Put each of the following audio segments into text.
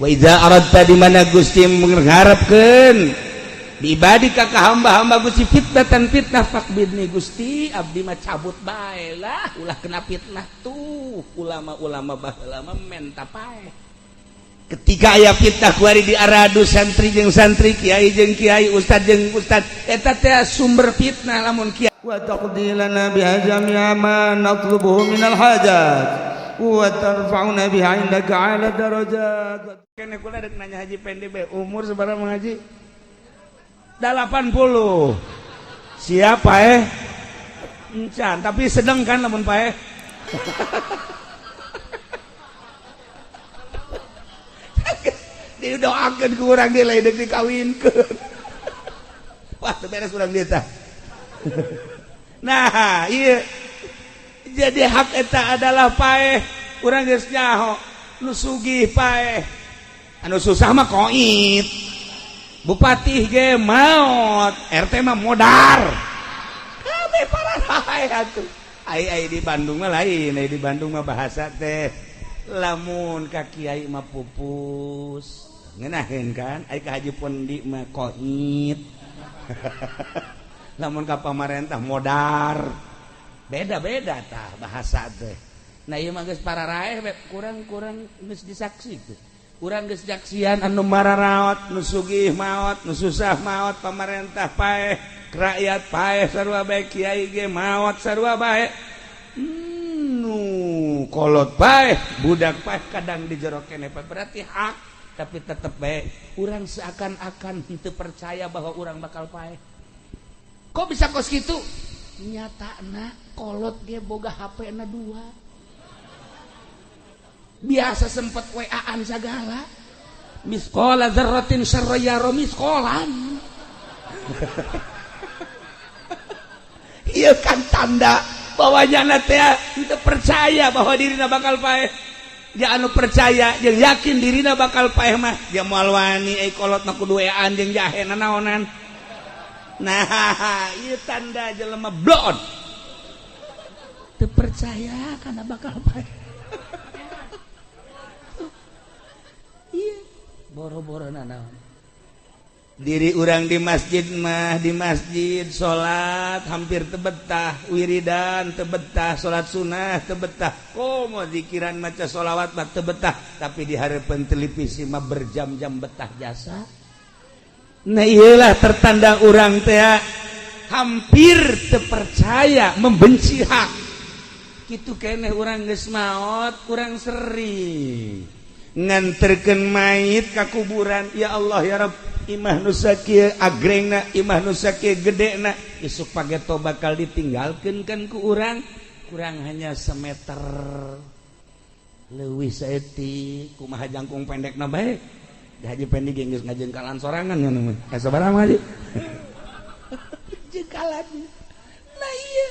Wa idza aradta, di mana Gusti mengharapkeun bi ibadika ka hamba-hamba Gusti fitnatan fitnah, faqbidni Gusti, abdi mah cabut bae lah, ulah kena fitnah. Tuh ulama-ulama baheula mah menta paeh ketika aya fitnah kuari diaradu santri jeung santri, kiai jeung kiai, ustad jeung ustad. Eta teh sumber fitnah lamun kiai. Wa taqdi lana biha jami'a ma natlubuhu minal hajat wa tarfa'una biha 'indaka 'ala darajat. Kene kula rek nanya Haji Pendi bae, umur sabaraha Haji? 80. Siapa eh? Encan, tapi sedang kan lamun paeh. Didoakeun ku urang dia lain deuk dikawinkeun. Wah, teu beres urang dia tah. Nah, iya. Jadi hak eta adalah paeh. Urang geus nyaho, nu sugih paeh. Anu susah mah koit. Bupati ge maot, RT mah modar. Kabeh pararae atuh. Ai ai di Bandung mah lain, ai di Bandung mah bahasa teh lamun ka kiai mah pupus. Ngeunaheun kan? Ai ka Haji Pondi mah koit. Lamun ka pamarentah modar. Beda-beda tah bahasa teh. Nah, ieu mah geus pararae kurang-kurang geus disaksi. Urang geus jaksian anu mararaot, nu sugih maot, nu susah maot, pamarentah paeh, rakyat paeh sarua bae, kiai ge maot sarua bae. Nu kolot paeh, budak paeh, kadang di jero keneh berarti hak, tapi tetep bae urang seakan-akan henteu percaya bahwa urang bakal paeh. Kok bisa kos kitu? Nyatana kolot ge boga HP na dua. Biasa sempet WA-an segala. Misqala dzarratin syarra yara misqalan. Ieu kan tanda bahwa nyana teh teu percaya bahwa dirina bakal paeh. Ya anu percaya jeung yakin dirina bakal paeh mah dia moal wani euy kolot mah kudu WA-an jeung jahe nanaonan. Nah, ieu tanda jelema blon. Teu percaya kana bakal paeh. Boro-boro nanaon. Diri urang di masjid mah, di masjid salat hampir tebetah, wiridan tebetah, salat sunnah tebetah, komo zikiran maca sholawat mah tebetah, tapi di hareupeun televisi mah berjam-jam betah jasa. Nah, iyalah tertanda urang teh hampir terpercaya membenci hak. Kitu keneh urang geus maot, kurang sering nganterkeun mayit ka kuburan. Ya Allah ya Rabb, imah nu sakieu agrengna, imah nu sakieu gedena, isuk pageto bakal ditinggalkeun kan ku urang, kurang hanya semeter leuwih saeutik. Kumaha jangkung pendekna bae? Haji Pendi ge geus ngajengkalan sorangan ngono mah. Eh, sabaraha Haji? Jengkalan. Nah, iya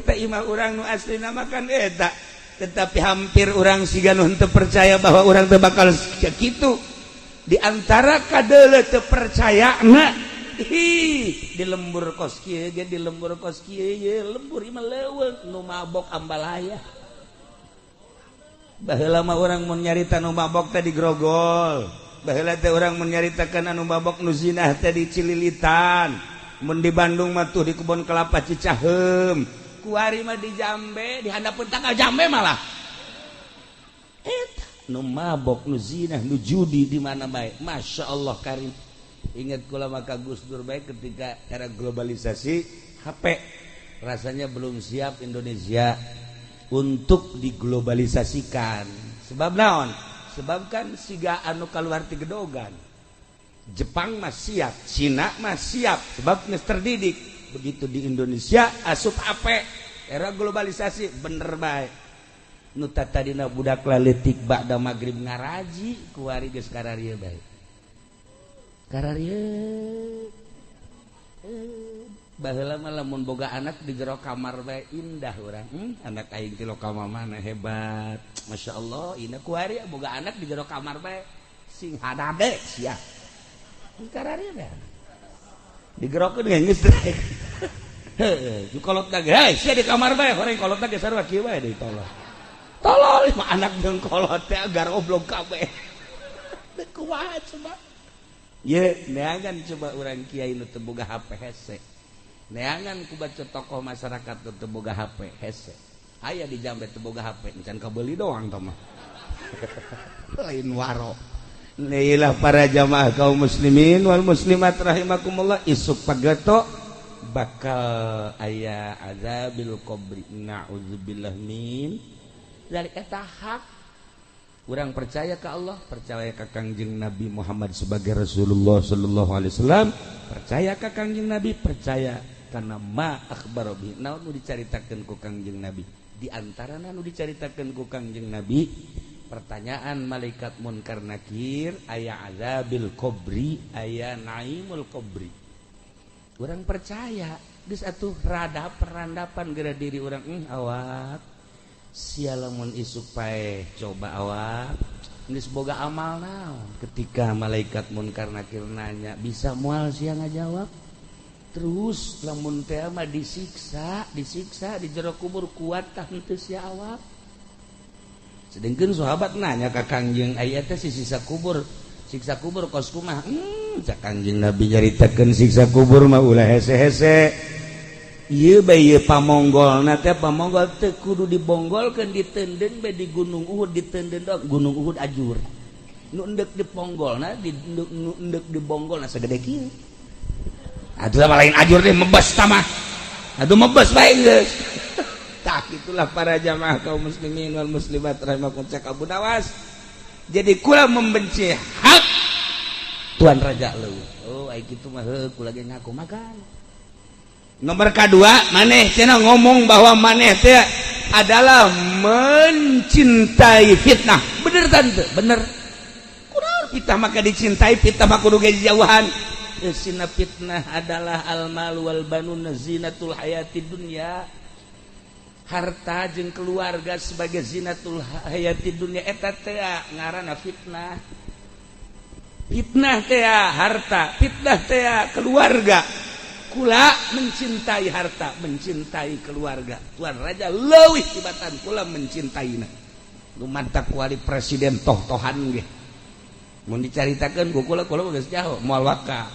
eta imah urang nu aslina mah kan eta, tetapi hampir orang siga nu henteu percaya bahwa orang teu bakal kitu. Di antara kadeuleu teu percaya na, hi di lembur kos kieu ge, di lembur kos kieu ye lembur imah leuweung nu mabok ambalaya. Baheula mah urang mun nyarita nu mabok teh di grogol. Baheula teh urang mun nyaritakeun anu mabok, nu zinah teh di Cililitan. Mun di Bandung mah tuh di kebon kelapa Cicaheum. Kuari mah di Jambe, di handapeun tanggal Jambe malah. Eta nu mabok, nu zinah, nu judi di mana bae. Masya Allah karim. Ingat kula maka Gus Dur bae ketika era globalisasi HP rasanya belum siap Indonesia untuk diglobalisasikan. Sebab naon? Sebab kan siga anu kaluar ti gedogan. Jepang mah siap, Cina mah siap, sebab geus terdidik. Begitu di Indonesia asup HP era globalisasi, bener bae. Nu tadina budak laletik ba'da magrib ngaraji, kuari geus kararieu bae. Kararieu. Baheula mah lamun boga anak di jero kamar bae indah urang. Anak aing ti lokal mana hebat. Masya Allah, ina kuari boga anak di jero kamar bae sing hadade sia. Kararieu bae. Digerokeun geus geus. Heuh, kolot lagi. Hei, sia di kamar bae, horeng kolot lagi sarua kieu bae deui tolol. Tolol mah anak jeung kolot teh agar oblong kabeh. Kumaha coba? Ye, neangan coba urang kiai nu teu boga HP, hese. Neangan ku baca tokoh masyarakat nu teu boga HP, hese. Aya di jambe teu boga HP, encan kabeli doang tah mah. Lain waro. Inilah para jamaah kaum muslimin wal muslimat rahimakumullah, isuk pageto bakal aya azabil qabri, na'udzubillah min dzalik. Eta hak urang percaya ke Allah, percaya ke Kangjeng Nabi Muhammad sebagai Rasulullah sallallahu alaihi wasallam, percaya ke Kangjeng Nabi, percaya karena ma akhbaro bihi, naon nu dicaritakeun ku Kangjeng Nabi. Di antarana nu dicaritakeun ku Kangjeng Nabi, pertanyaan malaikat munkar nakir, aya azabil qabri, aya naimul qabri. Urang percaya geus atuh, rada perandapan geura diri urang, awak sia lamun isuk paeh coba awak geus boga amal naon. Ketika malaikat munkar nakir nanya, bisa moal sia ngajawab? Terus lamun teh mah disiksa, disiksa di jero kubur, kuat tah henteu sia awak? Sedangkan sahabat nanya ke Kangjeng, aya teh si siksa kubur, siksa kubur kos kumaha? Cak Kangjeng Nabi nyaritakeun siksa kubur mah ulah hese-hese. Ieu bae ieu pamonggolna teh, pamonggol teu kudu dibonggolkeun, ditenden bae di Gunung Uhud, ditenden doang Gunung Uhud ajur. Nu endek diponggolna di nu endek dibonggolna segede kieu. Atuh mah lain ajur deh, mebes tamah. Atuh mebes bae geus. Tah, itulah para jamaah kaum muslimin wal muslimat rahimakum, cek Abu Nawas. Jadi kula membenci hak Tuan Raja lu. Oh, ai kitu mah heuh kula ge ngaku makan. Nomor kedua, maneh cenah ngomong bahwa maneh teh adalah mencintai fitnah. Bener tante, bener. Kunaon fitnah maka dicintai, fitnah mah kudu ge jauhan. Sina fitnah adalah al mal wal banun zinatul hayati dunya, harta jeung keluarga sebagai zinatul hayati dunia, eta teh ngaranna fitnah. Fitnah teh harta, fitnah teh keluarga. Kula mencintai harta, mencintai keluarga Tuan Raja leuwih tibatan kula mencintaina. Nu mantak kuali presiden toh-tohan ge mun dicaritakeun ku kula, kula geus jauh moal waka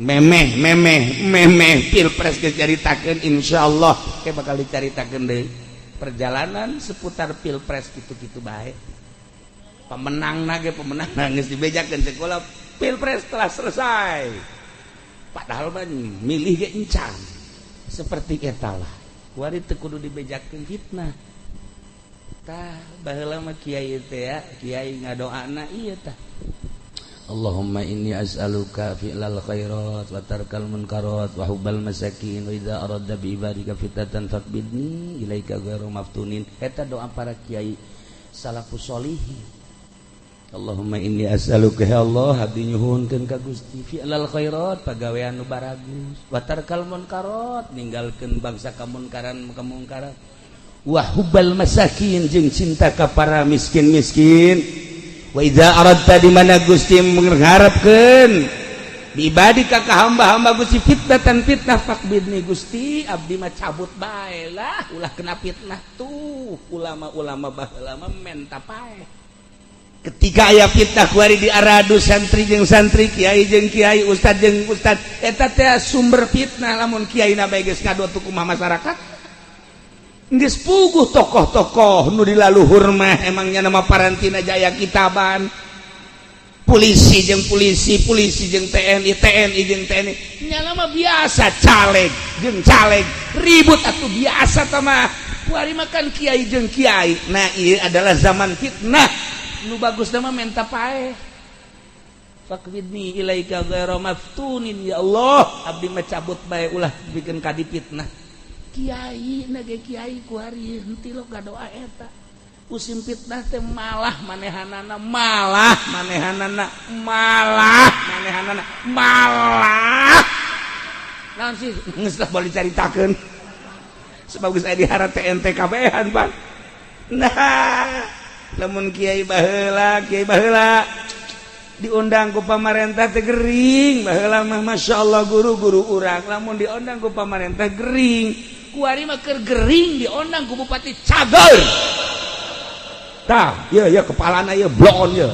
memeh memeh memeh pilpres geus caritakeun, insyaallah ke bakal dicaritakeun deui perjalanan seputar pilpres, kitu-kitu bae. Pemenang nage, pemenang geus dibejakeun sekolah, pilpres telah selesai, padahal mah milih ge encan. Seperti eta lah kuari teu kudu dibejakeun fitnah. Tah, baheula mah kiai teh ya, kiai ngadoana ieu tah, Allahumma inni as'aluka fi'lal khairat wa tarkal munkarat wa hubbal masakin wa idza aradta bi ibadika fitnatan faqbidni ilaika ghairu maftunin. Eta doa para kiai salafus solihin. Allahumma inni as'aluka, ya Allah, abdi nyuhunkeun ka Gusti, fi'lal khairat, pagawean nu baragus, wa tarkal munkarat, ninggalkeun bangsa kamunkaran kamungkaran, wa hubbal masakin, jeung cinta ka para miskin-miskin, wa idza aradta, di mana Gusti mengharapkeun bi ibadika, ka hamba-hamba Gusti, fitnatan, fitnah, faqbidni, Gusti, abdi mah cabut bae lah, ulah kena fitnah. Tuh ulama-ulama baheula mah menta paeh ketika aya fitnah kuari di aradu santri jeung santri, kiai jeung kiai, ustad jeung ustad. Eta teh sumber fitnah. Lamun kiai na bae geus ngadu kumaha masyarakat? Geus puguh tokoh-tokoh nu di laluhur mah emangnya nama parantina jaya kitaban, polisi jeung polisi, polisi jeung TNI, TNI jeung TNI, nyala mah biasa, caleg jeung caleg ribut atuh biasa. Tah mah kuari makan kiai jeung kiai. Nah, ieu adalah zaman fitnah. Nu bagus mah menta paeh, faqbidni ilaika ghairu maftunin, ya Allah, abdi mah cabut bae, ulah bikin kadi fitnah. Kiai nage kiai kuari henteu lo doa eta. Musim fitnah teh malah manehanana, malah manehanana, malah manehanana, malah naon sih, geus lah boleh dicaritakeun sebab geus aya diharap TNT kabehan, Pak. Nah, lamun kiai baheula, kiai baheula diundang ku pamarentah teh gering. Baheula mah Masya Allah, guru-guru urang lamun diundang ku pamarentah gering. Kuari mah keur gering diundang ku bupati, cager. Tah, ya ya kepalana ya blon ya.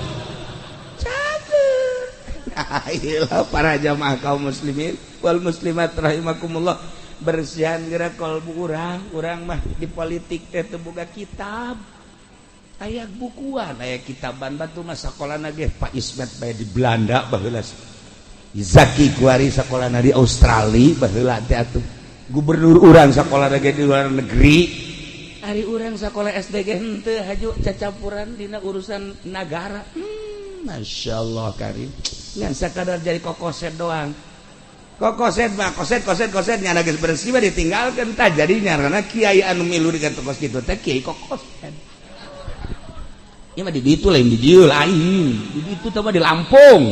Ayolah para jamaah kaum muslimin wal muslimat rahimakumullah, bersihan gerak kalbu urang. Urang mah di politik teh teu boga kitab, aya bukuan, aya kitaban batu mah sakolana ge Pak Ismet bae di Belanda baheula, Zaki kuari sakolana di Australia baheula teh atuh, gubernur urang sakolana ge di luar negeri. Ari urang sakola SD ge henteu haju cacampuran dina urusan nagara. Masya Allah karim, ngan sakadar jadi kokoset doang. Kokoset mah koset koset koset, nyana geus bersih mah ditinggalkeun. Tah jadinya karena kiai anu milu dengan tokos kitu teh kiai kokoset. Ieu mah di ditu, lain di dieu, lain di ditu teh mah di Lampung.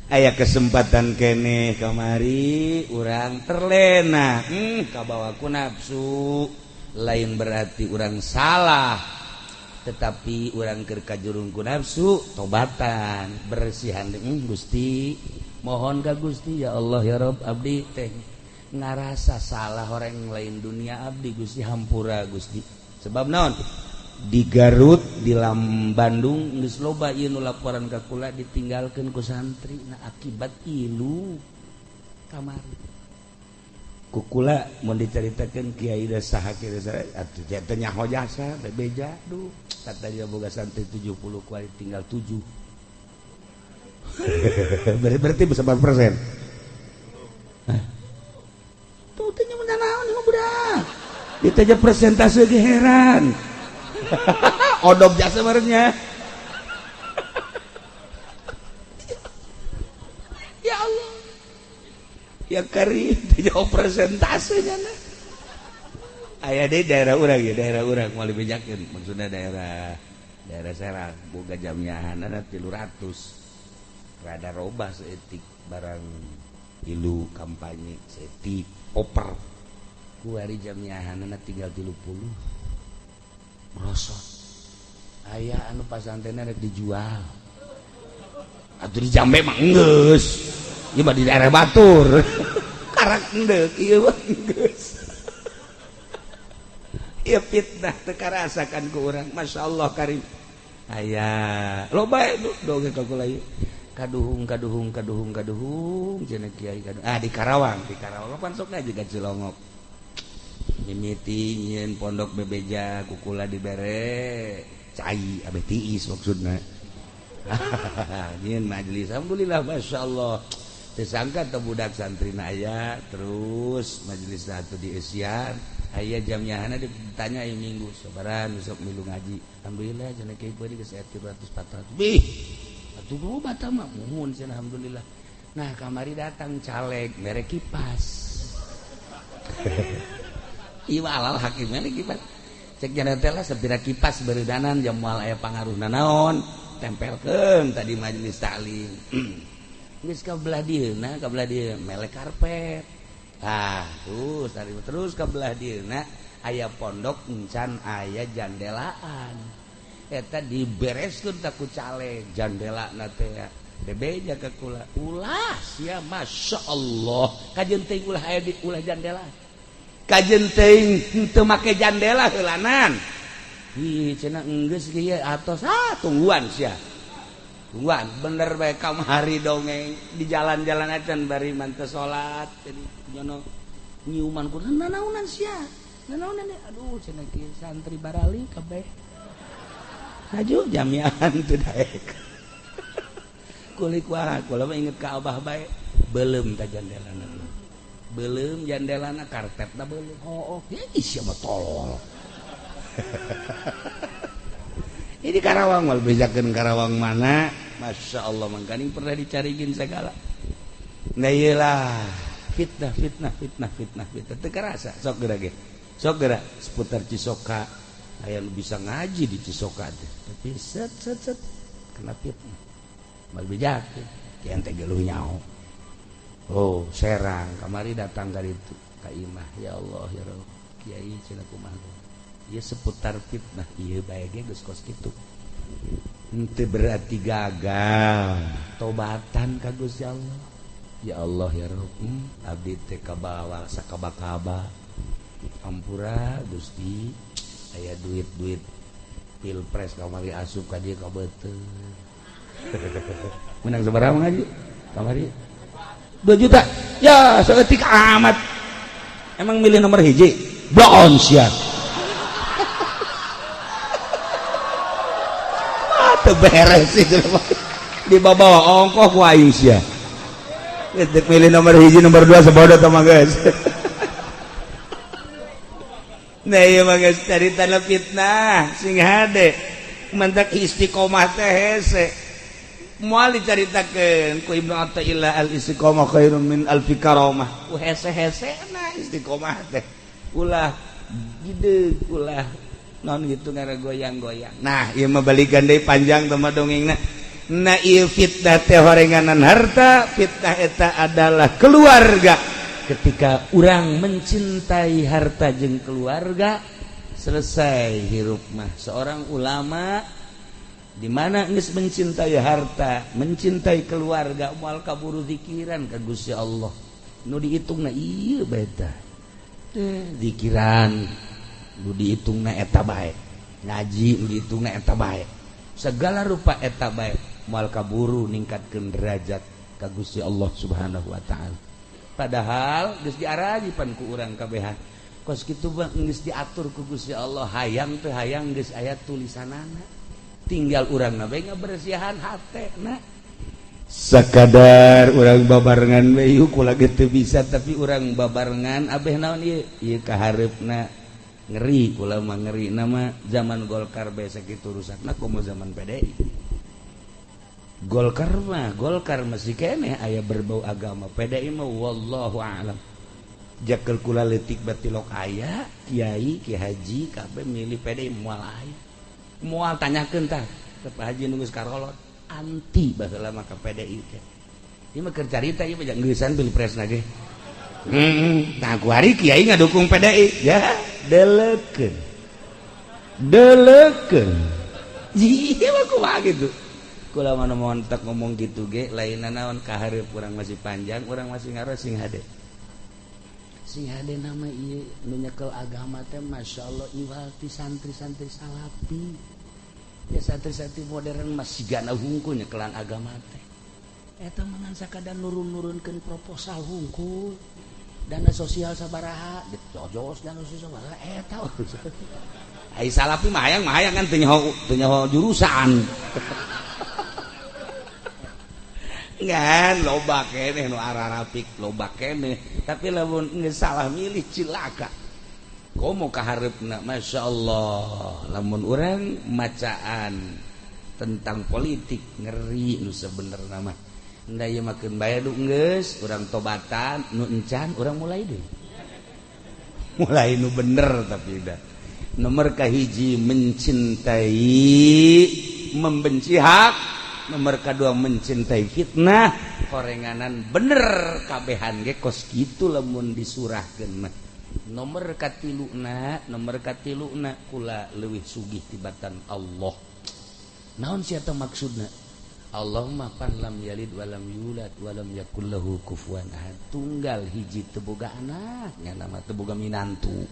Aya kesempatan kene kamari urang terlena, kabawa ku nafsu. Lain berarti urang salah, tetapi urang keur kajurung ku nafsu, tobatan, bersihan. Gusti, mohon ka Gusti, ya Allah ya Rob, abdi teh ngarasa salah, orang lain dunia abdi Gusti, hampura Gusti. Sebab naon, di Garut, di Lam Bandung geus loba ieu nu laporan ka kula, ditinggalkeun ku santri. Nah, akibat ilu kamari ku kula mun dicaritakeun kiai da saha kieu atuh teh nyaho jasa bebeja. Duh, katanya boga santri 70, kuari tinggal 7, berarti berapa persen tuh teh nya naon mah budak ditanya presentase ge heran, odok jasa barengnya. Ya Allah ya karim, jawab presentasenya. Nah, aya di daerah urang ya, daerah urang mau dibejakeun, maksudnya daerah daerah Serang boga jamiahan ada 300, rada robah seetik barang ilu kampanye seetik oper, kuari jamiahan tinggal 30, merosot. Aya anu pasantrenna rek dijual atuh di Jambe mah geus, ieu mah di daerah batur karak endek, ieu mah geus. Ieu fitnah teu karasakan ku urang. Masya Allah karim, aya loba dongeng ka kula ieu, kaduhung kaduhung kaduhung kaduhung cenah kiai kaduhung. Ah, di Karawang, di Karawang pan sok ngaji ka Cilongok, mimiti nyieun pondok bebeja kukula dibere cai abeh tiis, maksudna nyieun majelis. Alhamdulillah, Masya Allah, tersangka teu budak santri aya terus majelis satu di Asian aya jamnyahana ditanya aya minggu sabaran besok milu ngaji. Alhamdulillah cenah kiai beuki geus 300 400 bih atuh loba tah mah, muhun cenah, alhamdulillah. Nah, kamari datang caleg mere kipas. Ieu alal hakim mere kipas, cek jana teh lah sapira kipas beredanan jam moal aya pangaruhna naon, tempelkeun tadi majelis taklim geus ka belah dieuna, ka belah dieu melek karpet. Ah, terus tadi terus ka belah dieuna aya pondok encan aya jandelaan, eta dibereskeun tak ku caleg jandela na teh bebeja ka kula, ulah sia, Masya Allah, kajeun teuing ulah aya di ulah jandela, kajeun teuing henteu make jandela heulanan. Ih cenah, enggeus kieu atos, ah tungguan sia, tungguan. Bener bae, kamari dongeng di jalan-jalan acan bari manteu salat, jadi nyono nyiuman ku nanaonan sia, nanaonan. Aduh cenah kieu santri barali kabeh haju jamiahan teu daek kulik. Wah, kula mah inget ka abah bae, belum ta jandelana, belum jandelana, karpetna belum. Oh, oh sia mah tolol. Ini Karawang mal bejakeun Karawang mana, Masya Allah, mangkaning pernah dicarigin segala. Nah, iyalah fitnah fitnah fitnah fitnah fitnah teu karasa. Sok geura ge, sok geura seputar Cisoka, aya nu bisa ngaji di Cisoka teh, tapi set set set kena fitnah, mal bejakeun kian teh geluh nyaho. Oh, Serang kamari datang ka ditu ka imah, ya Allah ya Rabb, kiai cenah, kumaha ieu seputar fitnah ieu bae ge geus kos kitu. Henteu berarti gagal, tobatan ka Gusti Allah, ya Allah ya Rabb, abdi teh kabawa sakaba-kaba, ampura Gusti, aya duit-duit pilpres kamari asup ka dieu ka beuteung. Menang sabaraha ngaji kamari? 2 juta ya, saeutik amat. Emang milih nomor hiji bohong sia. Wah, teu beres itu, dibawa ongkoh ku aing sia. Geus milih nomor hiji, nomor 2 sebodoh tah mah, guys. Nah, ieu mah geus carita fitnah sing hade. Mantak istiqomah teh hese. Moal dicaritakeun ku Ibnu Athaillah, al istiqomah khairun min alfi karamah. Ku hese-hese na istiqomah teh. Ulah gede, ulah non gitu goyang-goyang. Nah, ieu mah balikan deui, panjang teh mah dongengna. Nah, ieu fitnah teh horenganan harta, fitnah eta adalah keluarga. Ketika urang mencintai harta jeung keluarga, selesai hirup mah. Seorang ulama di mana geus mencintai harta, mencintai keluarga, moal kaburu zikiran ka Gusti Allah. Nu dihitungna ieu bae tah. Teh zikiran nu dihitungna eta bae. Ngaji nu dihitungna eta bae. Segala rupa eta bae, moal kaburu ningkatkeun derajat ka Gusti Allah Subhanahu wa taala. Padahal geus diarajipan ku urang kabehan. Kos kitu mah geus diatur ku Gusti Allah, hayang teu hayang geus aya tulisanana. Tinggal urang na bae ngabersihan hate na. Sakadar urang babarengan we yuk, kula ge teu bisa, tapi urang babarengan abeh naon ieu? Ieu kahareupna ngeri, kula mah ngeri nama zaman Golkar bae sakitu rusakna, komo zaman PDI. Golkar mah, Golkar masih keneh aya berbau agama. PDI mah wallahu a'lam. Jakel kula leutik batilok aya kiai, ki haji kabeh milih PDI, moal aya. Moal, tanyakeun tah ke Pak Haji nu geus karolot anti baheula mah ka PDI teh. Ieu mah keur carita, ieu mah geusan pilpresna ge. Nah, kuari kiai ngadukung PDI ya, delekeun. Delekeun. Iya mah kumaha gitu. Kula mana montek ngomong gitu ge lain naon, kahareup urang masih panjang, urang masih ngaros, sing hade. Sing hade nama ieu nu nyekel agama teh masyaallah iwal ti santri-santri salafi. Ya, santri-santri modern masih gana hungkul nyekelan agama teh. Eta mah ngan sakadar nurun-nurunkeun proposal hungkul. Dana sosial sabaraha, jojos dana sosial sabaraha eta urusan. Ai salafi mah hayang kan teu nyaho jurusan. Ngan loba keneh nu ararapik, loba keneh, tapi lamun geus salah milih cilaka. Komo kahareupna masyaallah, lamun urang macaan tentang politik ngeri nu sebenerna mah. Nda ieu mah keun bae du geus urang tobatan, nu encan urang mulai deui. Mulai nu bener, tapi dah. Nomor kahiji mencintai, membenci hak, nomor kedua mencintai fitnah, horenganan bener kabehan ge kos kitu lamun disurahkeun mah. Nomor katiluna, nomor katiluna kula leuwih sugih tibatan Allah. Naon sia teh maksudna? Allah mah pan lam yalid walam yulad walam yakul lahu kufuwan ahad. Tunggal hiji, teu boga anak, nya mah teu boga minantu.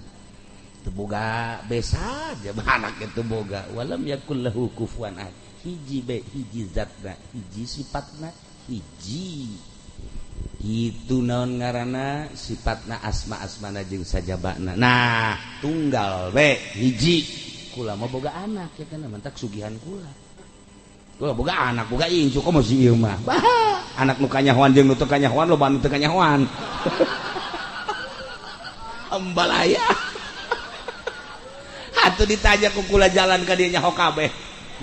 Teu boga besa aja anak teu boga, walam yakul lahu kufuwan ahad. Hiji be, hiji zatna, hiji sifatna, hiji itu naon ngaranna sifatna, asma asmana jeung sajabana. Nah, tunggal be hiji. Kula mah boga anak ya kana mantak sugihan kula. Kula boga anak, boga incu, komo si ieu mah. Bah, anak nu kanyahoan jeung nu teu kanyahoan, loba nu teu kanyahoan. Ambalaya. Atuh ditanya ku kula jalan ka dieu nyaho kabeh.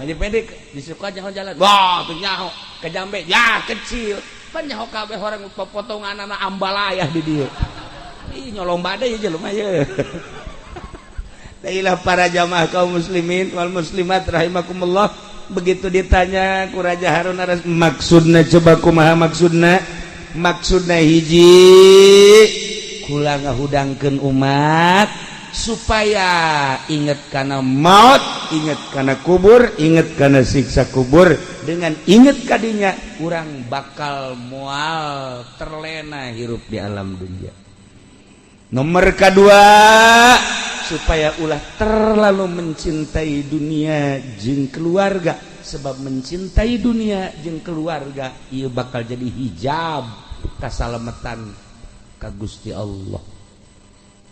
Maju pendek disuka nyaho jalan. Wah, tuh nyaho ke Jambe ya kecil. Pan nyaho kabeh orang potongan anak ambalayah di dieu. Ih, nyolong badai jelema ye. Dailah para jamaah kaum muslimin wal muslimat rahimakumullah. Begitu ditanya ku Raja Harun Ar-Rasyid, maksudna coba kumaha maksudna? Maksudna hiji, kula ngahudangkeun umat supaya inget kana maut, inget kana kubur, inget kana siksa kubur. Dengan inget kadinya, urang bakal mual terlena hirup di alam dunia. Nomor kedua, supaya ulah terlalu mencintai dunia jeung keluarga. Sebab mencintai dunia jeung keluarga ieu bakal jadi hijab kasalametan ka Gusti Allah.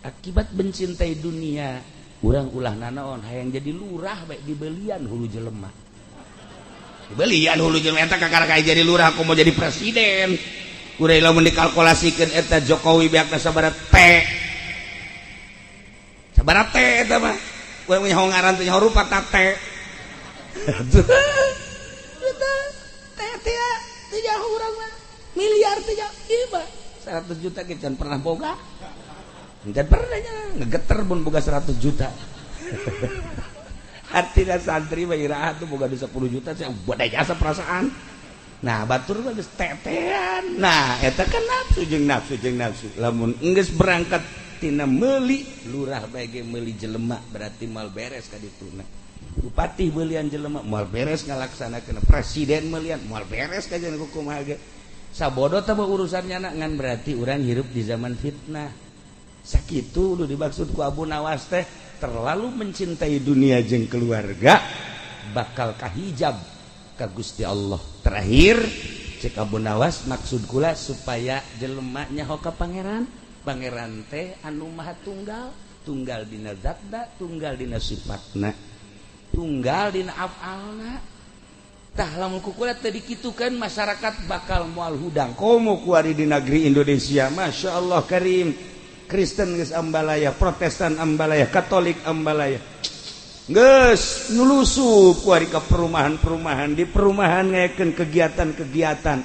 Akibat mencintai dunia, urang ulah nanaon, hayang jadi lurah baik, dibelian hulu jelema, dibelian hulu jelema. Eta kakara kayak jadi lurah, aku mau jadi presiden. Urang lamun dikalkulasikeun, eta Jokowi beakna sabaraha T, sabaraha T eta mah. Urang nyaho ngaran teh, nyaho rupa ta T. Eta T teh teu nyaho urang mah, miliar teh ieu mah. 100 juta ge can pernah boga. Can pernah nya ngegeter mun boga 100 juta. Artinya santri mah iraha tuh boga 10 juta saya buat jasa perasaan. Nah, batur mah geus tetean. Nah, eta kan nafsu jeung nafsu jeung nafsu. Lamun geus berangkat tina meuli lurah bae ge meuli jelema, berarti moal beres ka dituna. Bupati belian jelema, moal beres ngalaksanakeun. Presiden melian, moal beres kajian kumaha ge. Sabodo teh urusannya ngan berarti urang hirup di zaman fitnah. Sakitu nu dimaksud ku Abu Nawas teh, terlalu mencintai dunia jeung keluarga bakal kahijab ka Gusti Allah. Terakhir cek Abu Nawas, maksud kula supaya jelema nyaho ka Pangeran. Pangeran teh anu maha tunggal, tunggal dina zatna, tunggal dina sifatna, tunggal dina afalna. Tah, lamun ku kula teu dikitukeun, masyarakat bakal moal hudang. Komo kuari di negeri Indonesia, Masya Allah Karim, Kristen geus ambalaya, Protestan ambalaya, Katolik ambalaya, geus nyulusup kuari ke perumahan-perumahan. Di perumahan ngayakeun kegiatan-kegiatan.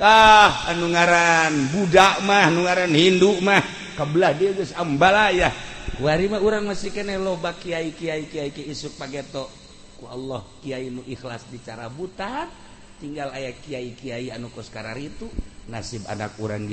Ah, anu ngaran budak mah, anu ngaran Hindu mah kabelah dia geus ambalaya. Kuari mah urang masih keneh loba kiai kiai kiai kiai. Isuk pageto ku Allah kiai nu ikhlas dicarabutan, tinggal aya kiai kiai anu kos kararitu. Nasib anak urang.